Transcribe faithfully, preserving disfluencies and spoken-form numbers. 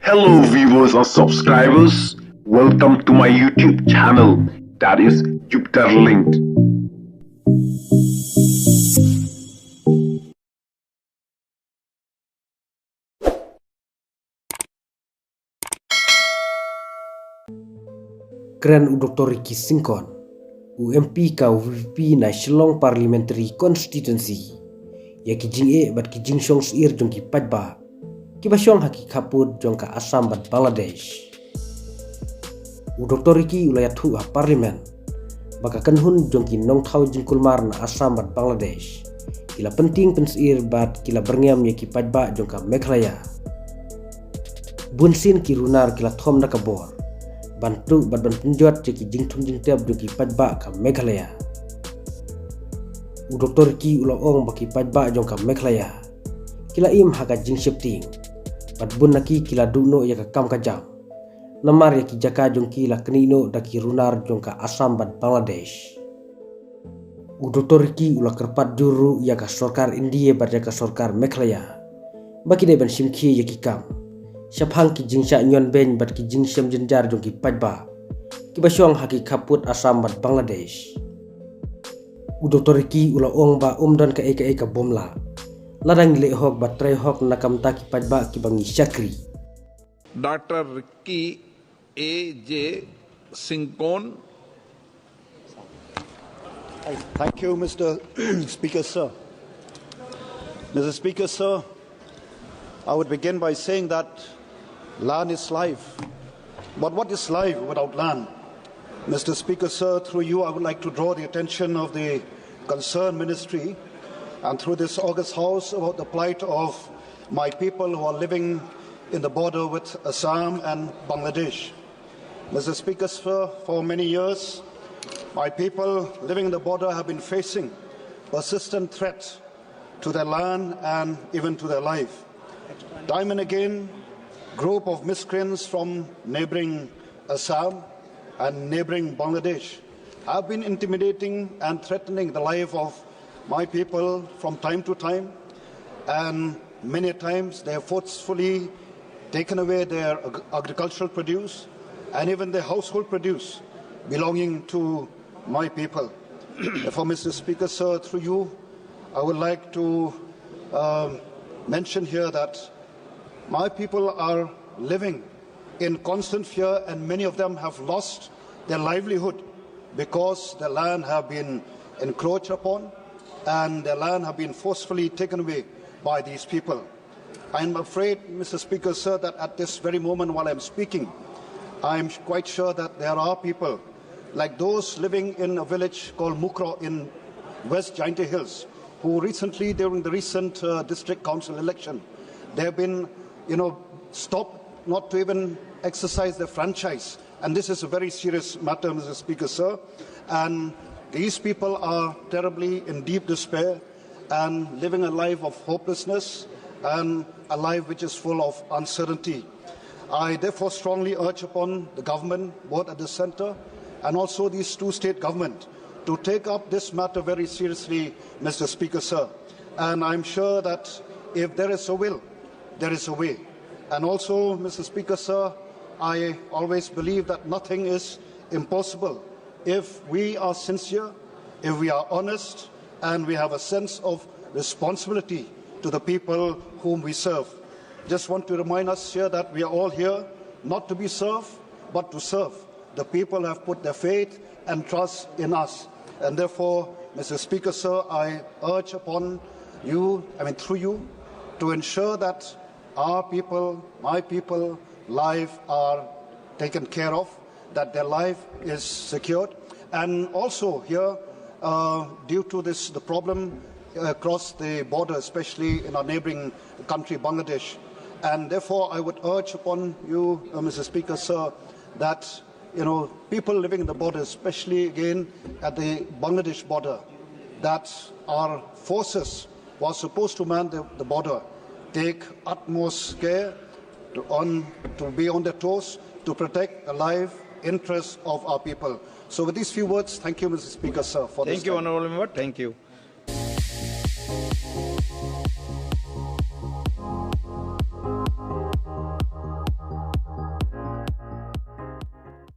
Hello, viewers and subscribers. Welcome to my YouTube channel, that is Jupiter Linked. Kren u Doktor Ricky Syngkon, u M P ka VPP na Shillong Parliamentary Constituency, ïa ki jingeh bad ki jingshong syier jong ki paidbah kiba shong ha ki khappud jong ka Assam bad Bangladesh. U Doktor Ricky u la ïathuh ha Parliament ba ka kynhun jong ki nongthaw jingkulmar na Assam bad Bangladesh ki la pyntieng pynsyier bad ki la byrngem ïa ki paidbah jong ka Meghalaya. Bunsien ki runar ki la thom da ka bor ban tuh bad ban pynjot ïa ki jingthung jingtep jong ki paidbah ka Meghalaya. U Doktor Ricky u la ong ba ki paidbah jong ka Meghalaya ki la im ha ka jingsheptieng bad bun na ki ki la duh noh ïa ka kam ka jam namar ïa ki jaka jong ki la knieh noh da ki runar jong ka Assam bad Bangladesh. U Doktor Ricky u la kyrpad jur ruh ïa ka sorkar India bad ïa ka sorkar Meghalaya ba ki dei ban shim khie ïa ki kam shaphang ki jingshah ñion beiñ bad ki jingshem jynjar jong ki paidbah kiba shong ha ki khappud Assam bad Bangladesh. U Doktor Ricky u la ong ba um don kaei kaei ka bym lah lada ngi leh hok bad trei hok na ka bynta ki paidbah kiba ngi shakri. Doctor Ricky A J Syngkon. Thank you, Mister Speaker, sir. Mister Speaker, sir, I would begin by saying that land is life. But what is life without land? Mister Speaker, sir, through you, I would like to draw the attention of the concerned ministry and through this august House about the plight of my people who are living in the border with Assam and Bangladesh. Mister Speaker, sir, for many years, my people living in the border have been facing persistent threats to their land and even to their life. Time and again, group of miscreants from neighboring Assam and neighboring Bangladesh have been intimidating and threatening the life of my people from time to time, and many times they have forcefully taken away their ag- agricultural produce and even their household produce belonging to my people. Therefore, Mister Speaker, sir, through you, I would like to um, mention here that my people are living in constant fear, and many of them have lost their livelihood because their land have been encroached upon and their land have been forcefully taken away by these people. I am afraid, Mister Speaker, sir, that at this very moment while I am speaking, I am quite sure that there are people like those living in a village called Mukroh in West Jaintia Hills, who recently, during the recent uh, district council election, they have been, you know, stopped not to even exercise their franchise. And this is a very serious matter, Mister Speaker, sir. And these people are terribly in deep despair and living a life of hopelessness and a life which is full of uncertainty. I therefore strongly urge upon the government, both at the centre and also these two state government, to take up this matter very seriously, Mister Speaker, sir. And I'm sure that if there is a will, there is a way. And also, Mister Speaker, sir, I always believe that nothing is impossible if we are sincere, if we are honest, and we have a sense of responsibility to the people whom we serve. Just want to remind us here that we are all here not to be served, but to serve. The people have put their faith and trust in us. And therefore, Mister Speaker, sir, I urge upon you, I mean through you, to ensure that our people, my people, life are taken care of, that their life is secured. And also here, uh, due to this, the problem across the border, especially in our neighboring country, Bangladesh. And therefore, I would urge upon you, uh, Mister Speaker, sir, that you know, people living in the border, especially again at the Bangladesh border, that our forces who are supposed to man the, the border take utmost care to, on, to be on their toes to protect the life interests of our people. So with these few words, thank you, Mister Speaker, sir, for Thank this you, time. Honorable Member. Thank you.